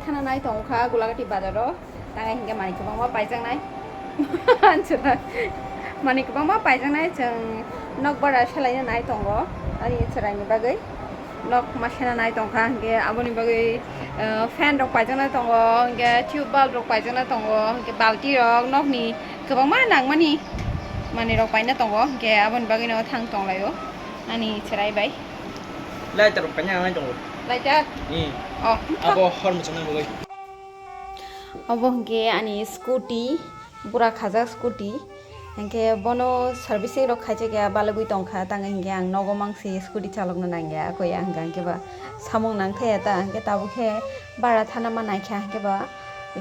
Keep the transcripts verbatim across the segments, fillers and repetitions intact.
Khana nai tong kha Gulagati bazaro, tangai hinkhe manwi kwbangma paijaknai. Manwi kwbangma paijaknai, chwng nok bara selaina nai tongo, ani chwraini bagwi. Nok masena nai tong kha, hinkhe aboni bagwi, eh, fan rok paijaknai tongo, hinkhe tube bulb rok paijaknai tongo, hinkhe balti rok, nokni kwbangma nangmani manwi rok paina tongo, hinkhe aboni bagwino thang tonglaio ani chwrai bai. Lighter rok paina nai tongo. Lighter? Hmm. Oh. Abo hor muchungna bagwi. Obo hinkhe ani scooty, bura khajak scooty. Hinkhe bono servicing rok khaijak ya, balugwi tongkha, tang hinkhe ang nogo mangsi scooty chalokna nangya, koi ang hinkhe ba samung nangthaya ta, hinkhe tabuk khe bara thana ma naikha, hinkhe ba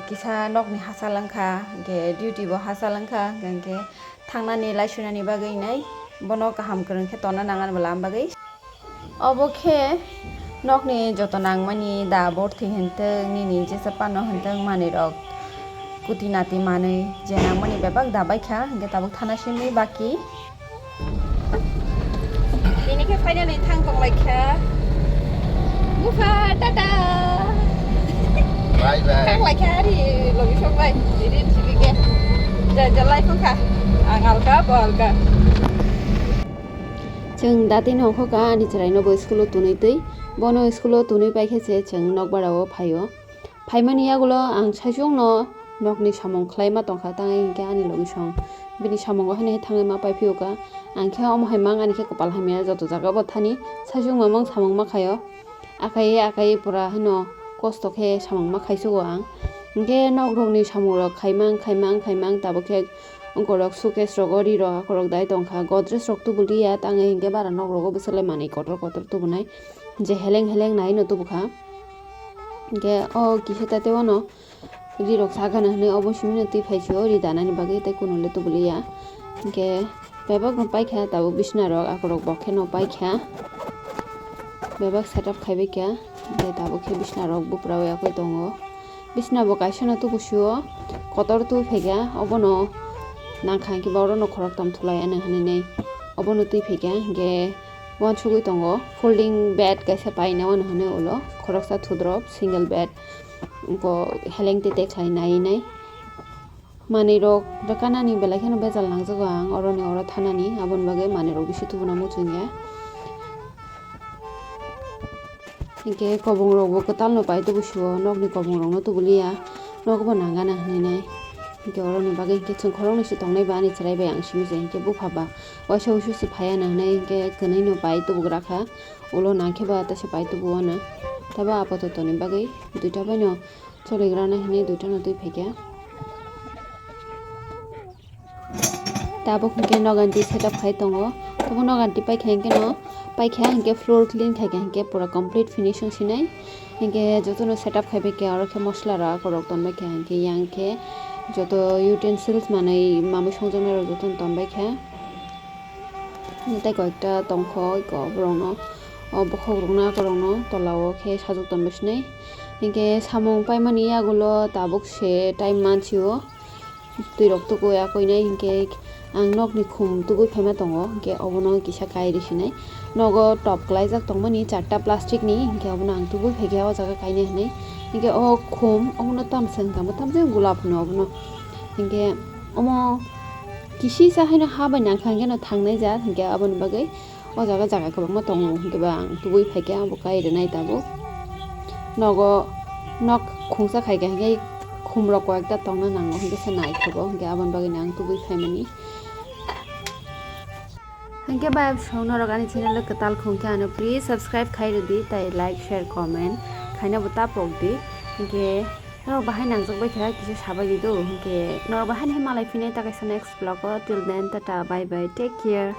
kisa nokni hachal wngkha, hinkhe duty bo hachal wngkha, hinkhe thangnani laisunani bagwi nai bono kaham kwrwng khe tonna nangan bwla bagwi. Obo khe nokni joto nangmani da borthwi hwntwng, nini jesa pano hwntwng manwi rok kuti nati manwi je nangmani bebak da baikha, hinkhe tabuk thana simi baki. Tini khe finally thang tong lai kha. Bupha, tata. Bye bye. Thang lai kha ari logi sok bai. Ini simi khe. Ja ja lai kha. Ang alka, bo alka. Chwng dati nongkho ka ani chwraino bo school o tunui twi. Bono school o tunui paikhe se chwng nokbarao phaio. Phaimani yagulo ang saichungno nokni samung khlaima tongkha, tangwi hinkhe ani logi song bini samungo haino thangwi ma paiphio ka. Ang khe omo hai mang ani khe kwpal hamya, joto jaga bo thani saichung mamang samung ma khaio. Akai akai pura haino kosto khe samung ma khaichugo ang. Hinkhe nok rokni samung rok khaimang khaimang khaimang tabuk khe ongkorok suitcase rogo ri rok akorok dai tongkha. Godrej rok tubuliya, tangwi hinkhe bara nok rogo bwswk lai manwi kotor kotor tubunai, je heleng heleng naino tubukha. Hinkhe o kisa ta tei wano ri rok sagana hinwi obo simino twi phai sio ri danani bagwi, tei kunule tubuliya. Hinkhe bebak no paikha tabuk bisna rok, akorok bo kheno paikha. Bebak setup khaibaikha, hinkhe tabuk khe bisna rok bupra wi akwui tongo. Bisna bo kaisa no tubu sio, kotor twi phaikha, obono nangkha hinkhe ba oro no khoroktham thulai ano hinwi nai. Obono twi phaikha hinkhe uansugwi tongo, folding bed kaisa paina wano hinwi ulo, khoroksa thudrop single bed, wngkho heleng tete khlai nai nai. Manwi rok rwkanani belai kheno bejal nangjago ang oroni oro thanani, aboni bagwi manwi rok bisingo tubuna muchungya. Hinkhe kobong rokbo kwtal no pai tubu sio, nokni kobong rokno tubuliya, nokbo nangana hinwi nai. Hinkhe oroni bagwi hinkhe chwng khoroknwi se tongnai ba ani chwrai bai ang simi se, hinkhe bupha ba waisa wuisu se phaiya nang hinwi hinkhe kwnwi no pai tubugra kha, ulo nangkhe ba tei se pai tubu ano. Tei bo apatoto ni bagwi duita bai no choligrana hinwi duita no twi phaikha. Tabuk hinkhe noganti setup khai tongo. Obo noganti paikha hinkhe no, paikha hinkhe floor clean khaikha hinkhe pura complete finishing sinai. Hinkhe jotono setup khaibaikha, oro khe mosla rok akorok tonbaikha hinkhe yang khe joto utensils manwi mamwi songjaknai rok jotono tonbaikha. Tei koyekta tongkha eko borokno, o bokhok rokno akorokno tola o khe sajwk tonbasinai. Hinkhe samung paimani yagulo tabuk se time mansio. Twi rok tuku ya koi nai hinkhe ang nokni khum tubui phaima tongo, hinkhe obono kisa kairi sinai. Nogo top kwlaijak tongmani charta plastic ni, hinkhe obono ang tubui phaikha o jaga kainai hinwi. Hinkhe o khum obono tamsa wngkha, tamsa gulab hino obono. Hinkhe omo kisisa haino ha bai nangkha hinkhe no thangnai jat, hinkhe aboni bagwi o jaga, jaga kwbangma tongo, hinkhe ba ang tubui phaikha, abo kai rwnai tabuk. Nogo, nok khungsa khaikha, hinkhe khumrok koyekta tongna nango, hinkhe se naithogo, hinkhe aboni bagwino ang tubui phaimani. Hinkhe bai bwsong norok ani channel o kwtal khungkhe ano please subscribe khai rwdi, tei like, share, comment khaina bo ta pokdi. Hinkhe norok bahai nangjak baikha, kisa sabai di do, hinkhe norok bahai no malai phine ta kaisa next vlog o, till then, tata, bye bye, take care.